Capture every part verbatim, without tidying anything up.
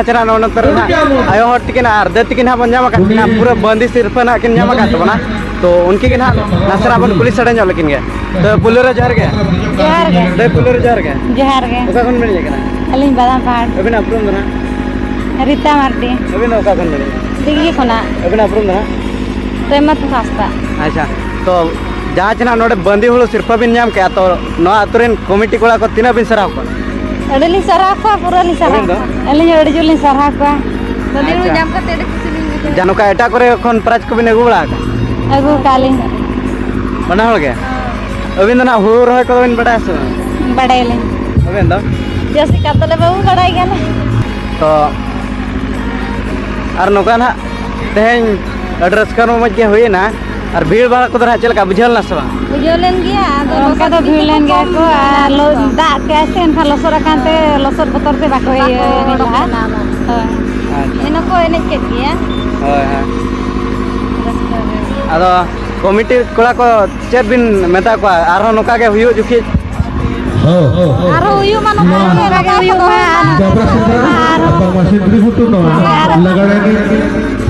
ᱪᱟᱞᱟᱜ ᱱᱚᱜᱼᱚ ᱱᱚᱛᱮ ᱨᱮ ᱱᱟᱦᱟᱜ ᱟᱭᱳ ᱦᱚᱲ ᱛᱤᱠᱤᱱ ᱟᱨ ᱫᱟᱹᱭ ᱛᱤᱠᱤᱱ ᱦᱟᱸᱜ ᱵᱚᱱ ᱧᱟᱢ ᱟᱠᱟᱫ ᱠᱤᱱᱟ, ᱯᱩᱨᱟᱹ ᱵᱟᱸᱫᱤ ᱥᱤᱨᱯᱟᱹ ᱱᱟᱦᱟᱜ ᱠᱤᱱ ᱧᱟᱢ ᱟᱠᱟᱫ ᱛᱟᱵᱚᱱᱟ᱾ ᱛᱚ ᱩᱱᱠᱤᱱ ᱜᱮ ᱱᱟᱦᱟᱜ ᱱᱟᱥᱮᱱᱟᱜ ᱵᱚᱱ ᱠᱩᱞᱤ ᱥᱟᱰᱮ ᱧᱚᱜ ᱞᱮᱠᱤᱱ ᱜᱮ᱾ ᱛᱚ ᱯᱩᱭᱞᱩ ᱨᱮ ᱡᱚᱦᱟᱨ ᱜᱮ᱾ ᱡᱚᱦᱟᱨ ᱜᱮ᱾ ᱫᱟᱹᱭ ᱯᱩᱭᱞᱩ ᱨᱮ ᱡᱚᱦᱟᱨ ᱜᱮ᱾ ᱡᱚᱦᱟᱨ ᱜᱮ᱾ ᱚᱠᱟ ᱠᱷᱚᱱ ᱵᱮᱱ ᱦᱮᱡ ᱟᱠᱟᱱᱟ? ᱟᱹᱞᱤᱧ ᱵᱟᱫᱟᱢ ᱯᱟᱦᱟᱲ᱾ ᱟᱹᱵᱤᱱᱟᱜ ᱩᱯᱨᱩᱢ ᱫᱚ ᱱᱟᱦᱟᱜ? ᱨᱤᱛᱟ ᱢᱟᱨᱰᱤ᱾ ᱟᱹᱵᱤᱱ ᱫᱚ ᱚᱠᱟ ᱠᱷᱚᱱ ᱵᱮᱱ ᱦᱮᱡ ᱟᱠᱟᱱᱟ? ᱫᱤᱜᱷᱤ ᱠᱷᱚᱱᱟᱜ᱾ ᱟᱹᱵᱤᱱᱟᱜ ᱩᱯᱨᱩᱢ ᱫᱚ ᱱᱟᱦᱟᱜ? ᱯᱨᱮᱢᱟᱛᱷᱩ ᱦᱟᱸᱥᱫᱟ᱾ ᱟᱪᱪᱷᱟ, ᱛᱚ ᱡᱟᱦᱟᱸ ᱪᱮ ᱱᱟᱦᱟᱜ ᱱᱚᱰᱮ ᱵᱟᱸᱫᱤ ᱦᱩᱲᱩ ᱥᱤᱨᱯᱟᱹ ᱵᱤᱱ ᱧᱟᱢ ᱠᱮᱜᱼᱟ, ᱛᱚ ᱱᱚᱣᱟ ᱟᱹᱛᱩ ᱨᱮᱱ ᱠᱚᱢᱤᱴᱤ ᱠᱚᱲᱟ ᱠᱚ ᱛᱤᱱᱟᱹᱜ ᱵᱤᱱ ᱥᱟᱨᱦᱟᱣ ᱠᱚᱣᱟ? ᱟᱹᱰᱤ ᱞᱤᱧ ᱥᱟᱨᱦᱟᱣ ᱠᱚᱣᱟ, ᱯᱩᱨᱟᱹ ᱞᱤᱧ ᱥᱟᱨᱦᱟᱣ ᱟᱹᱵᱤᱱ ᱫᱚ? ᱠᱚᱣᱟ᱾ ᱟᱹᱞᱤᱧ ᱦᱚᱸ ᱟᱹᱰᱤ ᱡᱳᱨ ᱞᱤᱧ ᱥᱟᱨᱦᱟᱣ ᱠᱚᱣᱟ᱾ ᱵᱟᱹᱞᱤᱧ ᱟᱪᱪᱷᱟ᱾ ᱧᱟᱢ ᱠᱟᱛᱮ ᱟᱹᱰᱤ ᱠᱩᱥᱤ ᱞᱤᱧ ᱵᱩᱡᱷᱟᱹᱣᱟ᱾ ᱡᱟ, ᱱᱚᱝᱠᱟ ᱮᱴᱟᱜ ᱠᱚᱨᱮ ᱠᱷᱚᱱ ᱯᱨᱟᱭᱤᱡᱽ ᱠᱚᱵᱤᱱ ᱟᱹᱜᱩ ᱵᱟᱲᱟ ᱟᱠᱟᱫᱟ? ᱟᱹᱜᱩ ᱟᱠᱟᱫ ᱞᱤᱧ᱾ ᱵᱟᱱᱟ ᱦᱚᱲ ᱜᱮ? ᱦᱚᱸ᱾ ᱟᱹᱵᱤᱱ ᱫᱚ ᱱᱟᱦᱟᱜ ᱦᱩᱲᱩ ᱨᱚᱦᱚᱭ ᱠᱚᱫᱚ ᱵᱤᱱ ᱵᱟᱰᱟᱭᱟ ᱥᱮ ᱵᱟᱝ? ᱵᱟᱰᱟᱭᱟᱞᱤᱧ᱾ ᱟᱹᱵᱤᱱ ᱫᱚ? ᱡᱟᱹᱥᱛᱤ ᱠᱟᱛᱷᱟ ᱞᱮ ᱵᱟᱵᱚ ᱵᱟᱰᱟᱭ ᱜᱮᱭᱟ ᱞᱮ᱾ ᱛᱚ, ᱟᱨ ᱱᱚᱝᱠᱟ ᱱᱟᱦᱟᱜ ᱛᱮᱦᱮᱧ ᱟᱹᱰᱤ ᱨᱟᱹᱥᱠᱟᱹ ᱨᱚᱢᱚᱡᱽ ᱜᱮ ᱦᱩᱭᱮᱱᱟ᱾ ᱟᱨ ᱵᱷᱤᱲ ᱵᱷᱟᱲ ᱠᱚᱫᱚ ᱱᱟᱦᱟᱜ ᱪᱮᱫ ᱞᱮᱠᱟ ᱵᱩᱡᱷᱟᱹᱣ ᱞᱮᱱᱟ ᱥᱮ ᱵᱟᱝ? ᱵᱩᱡᱷᱟᱹᱣ ᱞᱮᱱ ᱜᱮᱭᱟ, ᱟᱫᱚ ᱚᱱᱠᱟ ᱞᱚᱥᱚᱫ ᱫᱚ ᱵᱷᱤᱲ ᱠᱚ ᱞᱮᱱ ᱜᱮᱭᱟ ᱠᱚᱢ ᱠᱚ, ᱟᱨ ᱞᱚ-, ᱫᱟᱜ ᱠᱮᱜᱼᱟᱭ ᱥᱮ, ᱮᱱᱠᱷᱟᱱ ᱞᱚᱥᱚᱫ ᱟᱠᱟᱱ ᱛᱮ ᱞᱚᱥᱚᱫ ᱵᱚᱛᱚᱨ ᱛᱮ ᱵᱟᱠᱚ ᱵᱟᱠᱚ ᱤᱭᱟᱹ ᱩᱰᱩᱠ ᱞᱟᱦᱟ᱾ ᱞᱮᱱᱟ ᱚᱱᱟ᱾ ᱦᱳᱭ᱾ ᱟᱪᱪᱷᱟ᱾ ᱮᱱ ᱦᱚᱸᱠᱚ ᱮᱱᱮᱡ ᱠᱮᱫ ᱜᱮᱭᱟ᱾ ᱦᱳᱭ, ᱦᱳᱭ᱾ ᱨᱟᱹᱥᱠᱟᱹ ᱜᱮ᱾ ᱟᱫᱚ ᱠᱚᱢᱤᱴᱤ ᱠᱚᱲᱟ ᱠᱚ ᱪᱮᱫ ᱵᱤᱱ ᱢᱮᱛᱟ ᱠᱚᱣᱟ, ᱟᱨᱦᱚᱸ ᱱᱚᱝᱠᱟ ᱜᱮ ᱦᱩᱭᱩᱜ ᱡᱚᱠᱷᱤᱡ? ᱦᱳᱭ, ᱦᱳᱭ, ᱦᱳᱭ᱾ ᱟᱨᱦᱚᱸ ᱦᱩᱭᱩᱜ ᱢᱟ ᱱᱚᱝᱠᱟ ᱜᱮ, ᱱᱚᱣᱟ ᱱᱚᱝᱠᱟ ᱜᱮ ᱦᱩᱭᱩᱜ ᱢᱟ᱾ ᱟᱨ ᱡᱟᱵᱨᱟ ᱥᱮᱸᱫᱽᱨᱟ, ᱟᱨ ᱵᱟᱝᱢᱟ ᱥᱤᱸᱫᱽᱨᱤ ᱜᱷᱩᱴᱩ ᱱᱚᱣᱟ ᱟᱨ ᱞᱟᱜᱟᱲ ᱮᱱᱮᱡ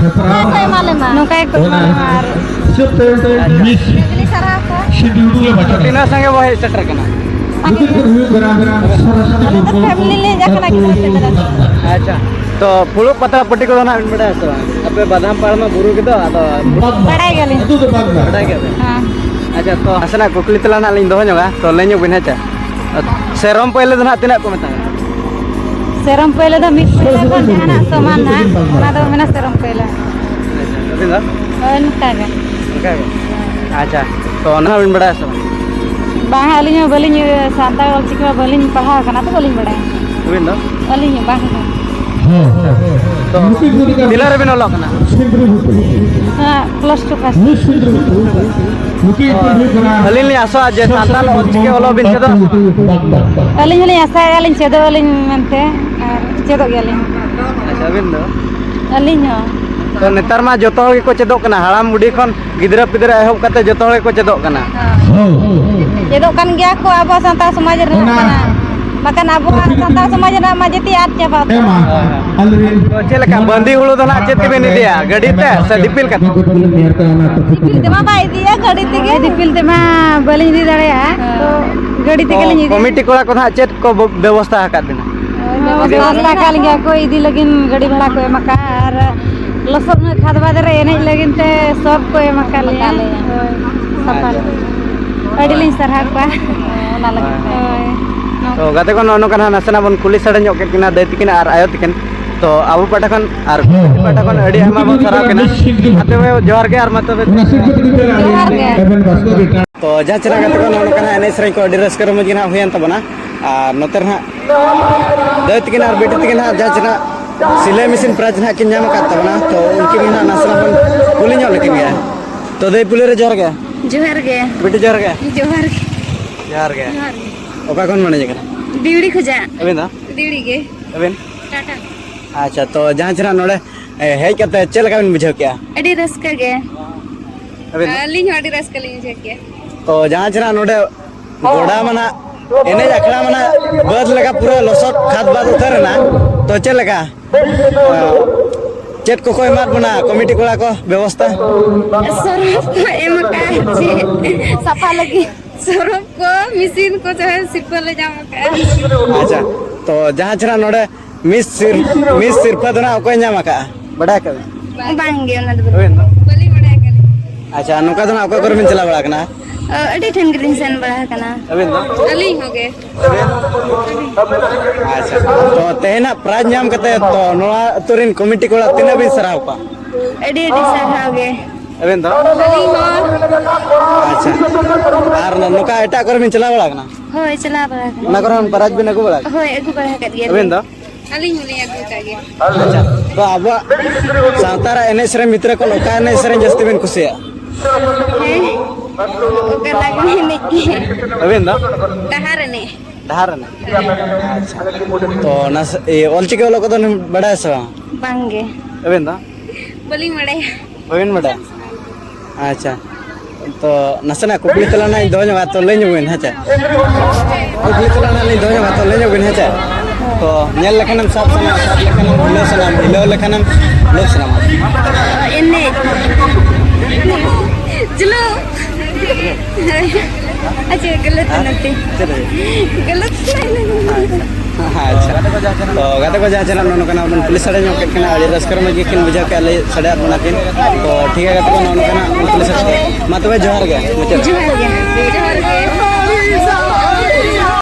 ᱦᱮᱯᱨᱟᱣ᱾ ᱱᱚᱝᱠᱟ ᱜᱮ ᱠᱚ ᱮᱢᱟ ᱞᱮ ᱢᱟ᱾ ᱱᱚᱝᱠᱟ ᱜᱮ ᱠᱚ ᱮᱢᱟ ᱞᱮ ᱢᱟ᱾ ᱟᱨ ᱦᱤᱥᱟᱹᱵ ᱛᱮ ᱢᱤᱥ ᱥᱤᱸᱫᱽᱨᱤ ᱜᱷᱩᱴᱩ ᱞᱮ ᱵᱟᱪᱷᱟᱣ᱾ ᱛᱤᱱᱟᱹᱜ ᱥᱟᱸᱜᱮ ᱵᱚ ᱦᱮᱡ ᱥᱮᱴᱮᱨ ᱠᱟᱱᱟ? ᱱᱩᱠᱤᱱ ᱠᱤᱱ ᱦᱩᱭᱩᱜ ᱠᱟᱱᱟ ᱥᱚᱨᱚᱥᱚᱛᱤ ᱢᱩᱨᱢᱩ᱾ ᱯᱷᱮᱢᱤᱞᱤ ᱞᱮ ᱦᱮᱡ ᱟᱠᱟᱱᱟ, ᱟᱹᱛᱩ ᱜᱤᱫᱽᱨᱟᱹ ᱯᱤᱫᱽᱨᱟᱹ᱾ ᱟᱪᱪᱷᱟ, ᱛᱚ ᱯᱷᱩᱲᱩᱜ ᱯᱟᱛᱲᱟ ᱯᱟᱹᱴᱤ ᱠᱚᱫᱚ ᱱᱟᱦᱟᱜ ᱵᱤᱱ ᱵᱟᱰᱟᱭᱟ ᱥᱮ ᱵᱟᱝ? ᱟᱯᱮ ᱵᱟᱫᱟᱢ ᱯᱟᱲ ᱢᱟ ᱵᱩᱨᱩ ᱜᱮᱫᱚ, ᱟᱫᱚ ᱵᱟᱝ, ᱵᱟᱝ᱾ ᱵᱟᱰᱟᱭ ᱜᱮᱭᱟᱞᱤᱧ᱾ ᱟᱹᱛᱩ ᱫᱚ ᱵᱟᱝ, ᱵᱟᱝ᱾ ᱵᱟᱰᱟᱭ ᱜᱮᱭᱟᱵᱤᱱ? ᱦᱮᱸ᱾ ᱟᱪᱪᱷᱟ, ᱛᱚ ᱱᱟᱥᱮᱱᱟᱜ ᱠᱩᱠᱞᱤ ᱛᱮᱞᱟ ᱱᱟᱦᱟᱜ ᱞᱤᱧ ᱫᱚᱦᱚ ᱧᱚᱜᱟ, ᱛᱚ ᱞᱟᱹᱭ ᱧᱚᱜ ᱵᱤᱱ, ᱦᱮᱸ ᱪᱮ? ᱥᱮᱨᱚᱢ ᱯᱟᱹᱭᱞᱟᱹ ᱫᱚ ᱱᱟᱦᱟᱜ ᱛᱤᱱᱟᱹᱜ ᱠᱚ ᱢᱮᱛᱟᱜᱼᱟ? ᱥᱮᱨᱚᱢ ᱯᱟᱹᱭᱞᱟᱹ ᱫᱚ ᱢᱤᱫ ᱯᱟᱹᱭᱞᱟᱹ ᱠᱷᱚᱱ ᱡᱟᱦᱟᱱᱟᱜ ᱥᱚᱢᱟᱱ ᱱᱟᱦᱟᱜ, ᱚᱱᱟ ᱫᱚ ᱢᱮᱱᱟ ᱥᱮᱨᱚᱢ ᱯᱟᱹᱭᱞᱟᱹ᱾ ᱟᱪᱪᱷᱟ, ᱟᱹᱵᱤᱱ ᱫᱚ? ᱦᱳᱭ, ᱱᱚᱝᱠᱟ ᱜᱮ᱾ ᱚᱱᱠᱟ ᱜᱮ? ᱟᱪᱪᱷᱟ, ᱛᱚ ᱚᱱᱟ ᱦᱚᱸ ᱵᱤᱱ ᱵᱟᱰᱟᱭᱟ ᱥᱮ ᱵᱟᱝ? ᱵᱟᱝ, ᱟᱹᱞᱤᱧ ᱦᱚᱸ ᱵᱟᱹᱞᱤᱧ, ᱥᱟᱱᱛᱟᱲ ᱚᱞᱪᱤᱠᱤ ᱢᱟ ᱵᱟᱹᱞᱤᱧ ᱯᱟᱲᱦᱟᱣ ᱟᱠᱟᱱᱟ, ᱛᱚ ᱵᱟᱹᱞᱤᱧ ᱵᱟᱲᱟᱭᱟ᱾ ᱟᱹᱵᱤᱱ ᱫᱚ? ᱟᱹᱞᱤᱧ ᱦᱚᱸ ᱵᱟᱝ᱾ ᱛᱚ, ᱛᱤᱱᱟᱹᱜ ᱨᱮᱵᱤᱱ ᱚᱞᱚᱜ ᱠᱟᱱᱟ? ᱦᱮᱸ, ᱯᱞᱟᱥ ᱴᱩ ᱯᱟᱥ᱾ ᱟᱹᱞᱤᱧ ᱞᱤᱧ ᱟᱥᱚᱜᱼᱟ ᱡᱮ ᱥᱟᱱᱛᱟᱲ ᱚᱞᱪᱤᱠᱤ ᱚᱞᱚᱜ ᱵᱤᱱ ᱪᱮᱫᱚᱜᱼᱟ ᱥᱮ ᱵᱟᱝ? ᱟᱹᱞᱤᱧ ᱦᱚᱸᱞᱤᱧ ᱟᱥᱟᱭᱮᱫᱼᱟ ᱞᱤᱧ ᱪᱮᱫᱚᱜ ᱟᱹᱞᱤᱧ ᱢᱮᱱᱛᱮ, ᱟᱨ ᱪᱮᱫᱚᱜ ᱜᱮᱭᱟᱞᱤᱧ᱾ ᱟᱪᱪᱷᱟ, ᱟᱹᱵᱤᱱ ᱫᱚ? ᱟᱹᱞᱤᱧ ᱦᱚᱸ᱾ ᱛᱚ, ᱱᱮᱛᱟᱨ ᱢᱟ ᱡᱚᱛᱚ ᱦᱚᱲ ᱜᱮᱠᱚ ᱪᱮᱫᱚᱜ ᱠᱟᱱᱟ, ᱦᱟᱲᱟᱢ ᱵᱩᱰᱷᱤ ᱠᱷᱚᱱ ᱜᱤᱫᱽᱨᱟᱹ ᱯᱤᱫᱽᱨᱟᱹ ᱮᱦᱚᱵ ᱠᱟᱛᱮ ᱡᱚᱛᱚ ᱦᱚᱲ ᱜᱮᱠᱚ ᱪᱮᱫᱚᱜ ᱠᱟᱱᱟ᱾ ᱦᱳᱭ᱾ ᱪᱮᱫᱚᱜ ᱠᱟᱱ ᱜᱮᱭᱟ ᱠᱚ ᱟᱵᱚ ᱥᱟᱱᱛᱟᱲ ᱥᱚᱢᱟᱡᱽ ᱨᱮᱱᱟᱜ ᱚᱱᱟ ᱠᱟᱱᱟ᱾ ᱵᱟᱠᱷᱟᱱ ᱟᱵᱚᱣᱟᱜ ᱥᱟᱱᱛᱟᱲ ᱥᱚᱢᱟᱡᱽ ᱨᱮᱱᱟᱜ ᱢᱟ ᱡᱟᱹᱛᱤ ᱟᱫ ᱪᱟᱵᱟ ᱩᱛᱟᱹᱨᱚᱜᱼᱟ᱾ ᱦᱮᱸ ᱢᱟ᱾ ᱟᱞᱮ ᱨᱮᱱ ᱛᱚ ᱪᱮᱫ ᱞᱮᱠᱟ ᱵᱟᱸᱫᱤ ᱦᱩᱲᱩ ᱫᱚ ᱱᱟᱦᱟᱜ ᱪᱮᱫ ᱛᱮᱵᱮᱱ ᱤᱫᱤᱭᱟ, ᱜᱟᱹᱰᱤ ᱛᱮ ᱥᱮ ᱫᱤᱯᱤᱞ ᱠᱟᱛᱮ? ᱫᱤᱯᱤᱞ ᱛᱮᱢᱟ ᱵᱟᱭ ᱤᱫᱤᱭᱟ, ᱜᱟᱹᱰᱤ ᱛᱮᱜᱮ᱾ ᱫᱤᱯᱤᱞ ᱛᱮᱢᱟ ᱵᱟᱹᱞᱤᱧ ᱤᱫᱤ ᱫᱟᱲᱮᱭᱟᱜᱼᱟ, ᱛᱚ ᱜᱟᱹᱰᱤ ᱛᱮᱜᱮ ᱞᱤᱧ ᱤᱫᱤᱭᱟ᱾ ᱠᱚᱢᱤᱴᱤ ᱠᱚᱲᱟ ᱠᱚ ᱱᱟᱦᱟᱜ ᱪᱮᱫ ᱠᱚ ᱵᱮᱵᱚᱥᱛᱷᱟ ᱟᱠᱟᱫ ᱵᱮᱱᱟ? ᱵᱮᱵᱚᱥᱛᱷᱟ ᱟᱠᱟᱫ ᱞᱤᱧᱟ ᱠᱚ, ᱤᱫᱤ ᱞᱟᱹᱜᱤᱫ ᱜᱟᱹᱰᱤ ᱵᱷᱟᱲᱟ ᱠᱚ ᱮᱢ ᱟᱠᱟᱫᱼᱟ, ᱟᱨ ᱞᱚᱥᱚᱫ ᱠᱷᱟᱫᱽ ᱵᱟᱫᱽ ᱨᱮ ᱮᱱᱮᱡ ᱞᱟᱹᱜᱤᱫ ᱛᱮ ᱥᱚᱨᱯ ᱠᱚ ᱮᱢ ᱟᱠᱟᱫ ᱞᱮᱭᱟ᱾ ᱦᱳᱭ, ᱥᱟᱯᱷᱟ ᱞᱟᱹᱜᱤᱫ᱾ ᱟᱹᱰᱤ ᱞᱤᱧ ᱥᱟᱨᱦᱟᱣ ᱠᱚᱣᱟ᱾ ᱚᱱᱟ ᱞᱟᱹᱜᱤᱫ ᱛᱮ᱾ ᱦᱳᱭ᱾ ᱛᱚ ᱜᱟᱛᱮ ᱠᱚ, ᱱᱚᱜᱼᱚ ᱱᱚᱝᱠᱟ ᱱᱟᱦᱟᱜ ᱱᱟᱥᱮᱱᱟᱜ ᱵᱚᱱ ᱠᱩᱞᱤ ᱥᱟᱰᱮ ᱧᱚᱜ ᱠᱮᱫ ᱠᱤᱱᱟ ᱫᱟᱹᱭ ᱛᱟᱹᱠᱤᱱ ᱟᱨ ᱟᱭᱳ ᱛᱟᱹᱠᱤᱱ᱾ ᱛᱚ ᱟᱵᱚ ᱯᱟᱦᱴᱟ ᱠᱷᱚᱱ ᱟᱨ ᱠᱩᱲᱤ ᱯᱟᱦᱴᱟ ᱠᱷᱚᱱ ᱟᱹᱰᱤ ᱟᱭᱢᱟ ᱵᱚᱱ ᱥᱟᱨᱦᱟᱣ ᱠᱤᱱᱟ᱾ ᱟᱨ ᱛᱚᱵᱮ ᱡᱚᱦᱟᱨ ᱜᱮ, ᱟᱨ ᱢᱟ ᱛᱚᱵᱮ ᱡᱚᱦᱟᱨ ᱜᱮ᱾ ᱛᱚ ᱡᱟᱦᱟᱸ ᱪᱮᱱᱟᱜ ᱜᱟᱛᱮ ᱠᱚ, ᱱᱚᱜᱼᱚ ᱱᱚᱝᱠᱟ ᱱᱟᱦᱟᱜ ᱮᱱᱮᱡ ᱥᱮᱨᱮᱧ ᱠᱚ ᱟᱹᱰᱤ ᱨᱟᱹᱥᱠᱟᱹ ᱨᱚᱢᱚᱡᱽ ᱜᱮ ᱱᱟᱦᱟᱜ ᱦᱩᱭᱮᱱ ᱛᱟᱵᱚᱱᱟ᱾ ᱟᱨ ᱱᱚᱛᱮ ᱨᱮ ᱱᱟᱦᱟᱜ ᱫᱟᱹᱭ ᱛᱟᱹᱠᱤᱱ ᱟᱨ ᱵᱤᱴᱤ ᱛᱟᱹᱠᱤᱱ ᱱᱟᱦᱟᱜ ᱡᱟᱦᱟᱸ ᱪᱮᱱᱟᱜ ᱥᱤᱞᱟᱹᱭ ᱢᱮᱥᱤᱱ ᱯᱨᱟᱭᱤᱡᱽ ᱱᱟᱦᱟᱜ ᱠᱤᱱ ᱧᱟᱢ ᱟᱠᱟᱫ ᱛᱟᱵᱚᱱᱟ, ᱛᱚ ᱩᱱᱠᱤᱱ ᱜᱮ ᱱᱟᱦᱟᱜ ᱱᱟᱥᱮᱱᱟᱜ ᱵᱚᱱ ᱠᱩᱞᱤ ᱧᱚᱜ ᱞᱮᱠᱤᱱ ᱜᱮ᱾ ᱛᱚ ᱫᱟᱹᱭ ᱯᱩᱭᱞᱩ ᱨᱮ ᱡᱚᱦᱟᱨ ᱜᱮ᱾ ᱡᱚᱦᱟᱨ ᱜᱮ᱾ ᱵᱤᱴᱤ ᱡᱚᱦᱟᱨ ᱜᱮ᱾ ᱡᱚᱦᱟᱨ ᱜᱮ᱾ ᱡᱚᱦᱟᱨ ᱜᱮ᱾ ᱡᱚᱦᱟᱨ ᱜᱮ᱾ ᱚᱠᱟ ᱠᱷᱚᱱ ᱢᱟᱹᱱᱤᱡ ᱠᱟᱱᱟ? ᱵᱤᱣᱲᱤ ᱠᱷᱚᱡᱟᱜ᱾ ᱟᱹᱵᱤᱱ ᱫᱚ? ᱵᱤᱣᱲᱤ ᱜᱮ᱾ ᱟᱹᱵᱤᱱ? ᱴᱟᱴᱟ᱾ ᱟᱪᱪᱷᱟ, ᱛᱚ ᱡᱟᱦᱟᱸ ᱪᱮᱱᱟᱜ ᱱᱚᱰᱮ, ᱮ, ᱦᱮᱡ ᱠᱟᱛᱮ ᱪᱮᱫ ᱞᱮᱠᱟ ᱵᱤᱱ ᱵᱩᱡᱷᱟᱹᱣ ᱠᱮᱜᱼᱟ? ᱟᱹᱰᱤ ᱨᱟᱹᱥᱠᱟᱹ ᱜᱮ᱾ ᱟᱹᱵᱤᱱ ᱫᱚ? ᱟᱹᱞᱤᱧ ᱦᱚᱸ ᱟᱹᱰᱤ ᱨᱟᱹᱥᱠᱟᱹ ᱞᱤᱧ ᱵᱩᱡᱷᱟᱹᱣ ᱠᱮᱜᱼᱟ᱾ ᱛᱚ ᱡᱟᱦᱟᱸ ᱪᱮᱱᱟᱜ ᱱᱚᱰᱮ ᱜᱚᱰᱟ ᱢᱟ ᱱᱟᱜ ᱮᱱᱮᱡ ᱟᱠᱷᱲᱟ ᱢᱟ ᱱᱟᱜ ᱵᱟᱹᱫᱽ ᱞᱮᱠᱟ ᱯᱩᱨᱟᱹ ᱞᱚᱥᱚᱫ ᱠᱷᱟᱫᱽ ᱵᱟᱫᱽ ᱩᱛᱟᱹᱨ ᱮᱱᱟ, ᱛᱚ ᱪᱮᱫ ᱞᱮᱠᱟ? ᱪᱮᱫ ᱠᱚᱠᱚ ᱮᱢᱟᱫ ᱵᱚᱱᱟ ᱠᱚᱢᱤᱴᱤ ᱠᱚᱲᱟ ᱠᱚ ᱵᱮᱵᱚᱥᱛᱟ? ᱥᱚᱨᱯ ᱠᱚ ᱮᱢ ᱟᱠᱟᱫᱼᱟ, ᱪᱮᱫ ᱥᱟᱯᱷᱟ ᱞᱟᱹᱜᱤᱫ ᱥᱚᱨᱯ ᱠᱚ, ᱢᱮᱥᱤᱱ ᱠᱚ, ᱡᱟᱦᱟᱸ ᱥᱤᱨᱯᱟᱹ ᱞᱮ ᱧᱟᱢ ᱟᱠᱟᱫᱼᱟ᱾ ᱟᱪᱪᱷᱟ, ᱛᱚ ᱡᱟᱦᱟᱸ ᱪᱮᱱᱟᱜ ᱱᱚᱰᱮ ᱢᱤᱥ ᱥᱤᱨ-, ᱢᱤᱥ ᱥᱤᱨᱯᱟᱹ ᱫᱚ ᱱᱟᱜ ᱚᱠᱚᱭ ᱧᱟᱢ ᱟᱠᱟᱫᱼᱟ? ᱵᱟᱰᱟᱭ ᱟᱠᱟᱫ ᱵᱤᱱ? ᱵᱟᱝ ᱜᱮ, ᱚᱱᱟ ᱫᱚ ᱟᱹᱵᱤᱱ ᱫᱚ? ᱵᱟᱹᱞᱤᱧ ᱵᱟᱰᱟᱭ ᱟᱠᱟᱫ ᱞᱤᱧ᱾ ᱟᱪᱪᱷᱟ, ᱱᱚᱝᱠᱟ ᱫᱚ ᱱᱟᱜ ᱚᱠᱟ ᱠᱚᱨᱮ ᱵᱤᱱ ᱪᱟᱞᱟᱣ ᱵᱟᱲᱟ ᱟᱠᱟᱱᱟ? ᱚ, ᱟᱹᱰᱤ ᱴᱷᱮᱱ ᱜᱮᱞᱤᱧ ᱥᱮᱱ ᱵᱟᱲᱟ ᱟᱠᱟᱱᱟ᱾ ᱟᱹᱵᱤᱱ ᱫᱚ? ᱟᱹᱞᱤᱧ ᱦᱚᱸ ᱜᱮ᱾ ᱟᱪᱪᱷᱟ, ᱛᱚ ᱛᱮᱦᱮᱧᱟᱜ ᱯᱨᱟᱭᱤᱡᱽ ᱧᱟᱢ ᱠᱟᱛᱮ ᱛᱚ ᱱᱚᱣᱟ ᱟᱹᱛᱩ ᱨᱮᱱ ᱠᱚᱢᱤᱴᱤ ᱠᱚᱲᱟ ᱛᱤᱱᱟᱹᱜ ᱵᱤᱱ ᱥᱟᱨᱦᱟᱣ ᱠᱚᱣᱟ? ᱟᱹᱰᱤ ᱟᱹᱰᱤ ᱥᱟᱨᱦᱟᱣ ᱜᱮ᱾ ᱟᱹᱵᱤᱱ ᱫᱚ? ᱟᱹᱞᱤᱧ ᱦᱚᱸ᱾ ᱟᱪᱪᱷᱟ, ᱟᱨ ᱱᱚᱝᱠᱟ ᱮᱴᱟᱜ ᱠᱚᱨᱮ ᱵᱤᱱ ᱪᱟᱞᱟᱣ ᱵᱟᱲᱟ ᱟᱠᱟᱱᱟ? ᱦᱳᱭ, ᱪᱟᱞᱟᱣ ᱵᱟᱲᱟ ᱟᱠᱟᱱᱟ᱾ ᱚᱱᱟ ᱠᱚᱨᱮ ᱦᱚᱸ ᱯᱨᱟᱭᱤᱡᱽ ᱵᱤᱱ ᱟᱹᱜᱩ ᱵᱟᱲᱟ ᱟᱠᱟᱫᱟ? ᱦᱳᱭ, ᱟᱹᱜᱩ ᱵᱟᱲᱟ ᱟᱠᱟᱫ ᱜᱮᱭᱟ ᱟᱹᱵᱤᱱ ᱞᱤᱧ᱾ ᱫᱚ? ᱟᱹᱞᱤᱧ ᱦᱚᱸᱞᱤᱧ ᱟᱹᱜᱩ ᱟᱠᱟᱫ ᱜᱮᱭᱟ᱾ ᱟᱪᱪᱷᱟ, ᱛᱚ ᱟᱵᱚᱣᱟᱜ ᱥᱟᱶᱛᱟ ᱨᱮ ᱮᱱᱮᱡ ᱥᱮᱨᱮᱧ ᱵᱷᱤᱛᱨᱤ ᱠᱷᱚᱱ ᱚᱠᱟ ᱮᱱᱮᱡ ᱥᱮᱨᱮᱧ ᱡᱟᱹᱥᱛᱤ ᱵᱤᱱ ᱠᱩᱥᱤᱭᱟᱜᱼᱟ? ᱦᱮᱸ, ᱚᱠᱟ ᱞᱟᱜᱽᱲᱮ ᱮᱱᱮᱡ ᱜᱮ᱾ ᱟᱹᱵᱤᱱ ᱫᱚ? ᱰᱟᱦᱟᱨ ᱮᱱᱮᱡ᱾ ᱰᱟᱦᱟᱨ ᱮᱱᱮᱡ? ᱟᱪᱪᱷᱟ, ᱛᱚ ᱱᱟᱥᱮ, ᱤᱭᱟᱹ, ᱚᱞᱪᱤᱠᱤ ᱚᱞᱚᱜ ᱠᱚᱫᱚ ᱵᱤᱱ ᱵᱟᱲᱟᱭᱟ ᱥᱮ ᱵᱟᱝ? ᱵᱟᱝ ᱜᱮ᱾ ᱟᱹᱵᱤᱱ ᱫᱚ? ᱵᱟᱹᱞᱤᱧ ᱵᱟᱲᱟᱭᱟ᱾ ᱵᱟᱹᱵᱤᱱ ᱵᱟᱰᱟᱭᱟ? ᱟᱪᱪᱷᱟ, ᱛᱚ ᱱᱟᱥᱮᱱᱟᱜ ᱠᱩᱠᱞᱤ ᱛᱮᱞᱟ ᱱᱟᱜ ᱤᱧ ᱫᱚᱦᱚ ᱧᱚᱜᱟ, ᱛᱚ ᱞᱟᱹᱭ ᱧᱚᱜ ᱵᱤᱱ, ᱦᱮᱸ ᱪᱮ? ᱠᱩᱠᱞᱤ ᱛᱮᱞᱟ ᱱᱟᱜ ᱞᱤᱧ ᱫᱚᱦᱚ ᱧᱚᱜᱟ, ᱛᱚ ᱞᱟᱹᱭ ᱧᱚᱜ ᱵᱤᱱ, ᱦᱮᱸ ᱪᱮ? ᱛᱚ ᱧᱮᱞ ᱞᱮᱠᱷᱟᱱᱮᱢ ᱥᱟᱵ ᱥᱟᱱᱟᱢ, ᱥᱟᱵ ᱞᱮᱠᱷᱟᱱᱮᱢ ᱦᱤᱞᱟᱹᱣ ᱥᱟᱱᱟᱢ, ᱦᱤᱞᱟᱹᱣ ᱞᱮᱠᱷᱟᱱᱮᱢ ᱞᱟᱹᱭ ᱥᱟᱱᱟᱢᱟ᱾ ᱮᱱᱮᱡ᱾ ᱪᱚᱞᱚ᱾ ᱟᱪᱪᱷᱟ, ᱜᱟᱞᱟᱛ ᱦᱮᱸ? ᱱᱟᱛᱮ᱾ ᱪᱮᱫ ᱞᱟᱹᱜᱤᱫ? ᱜᱟᱞᱟᱛ ᱞᱟᱭᱤᱱ᱾ ᱟᱪᱪᱷᱟ᱾ ᱛᱚ ᱜᱟᱛᱮ ᱠᱚ ᱡᱟᱦᱟᱸ ᱪᱮᱱᱮᱞ ᱱᱚᱜᱼᱚ ᱱᱚᱝᱠᱟᱱᱟᱜ ᱵᱚᱱ ᱠᱩᱞᱤ ᱥᱟᱰᱮ ᱧᱚᱜ ᱠᱮᱫ ᱠᱤᱱᱟ, ᱟᱹᱰᱤ ᱨᱟᱹᱥᱠᱟᱹ ᱨᱚᱢᱚᱡᱽ ᱜᱮᱠᱤᱱ ᱵᱩᱡᱷᱟᱹᱣ ᱠᱮᱫᱼᱟ, ᱞᱟᱹᱭ ᱥᱟᱰᱮᱭᱟᱫ ᱵᱚᱱᱟ ᱠᱤᱱ᱾ ᱛᱚ ᱴᱷᱤᱠ ᱜᱮᱭᱟ ᱜᱟᱛᱮ ᱠᱚ, ᱱᱚᱜᱼᱚ ᱱᱚᱝᱠᱟᱱᱟᱜ ᱵᱚᱱ ᱠᱩᱞᱤ ᱥᱟᱰᱮ᱾ ᱢᱟ ᱛᱚᱵᱮ ᱡᱚᱦᱟᱨ ᱜᱮ ᱢᱩᱪᱟᱹᱫ᱾ ᱡᱚᱦᱟᱨ ᱜᱮ᱾ ᱡᱚᱦᱟᱨ ᱜᱮ᱾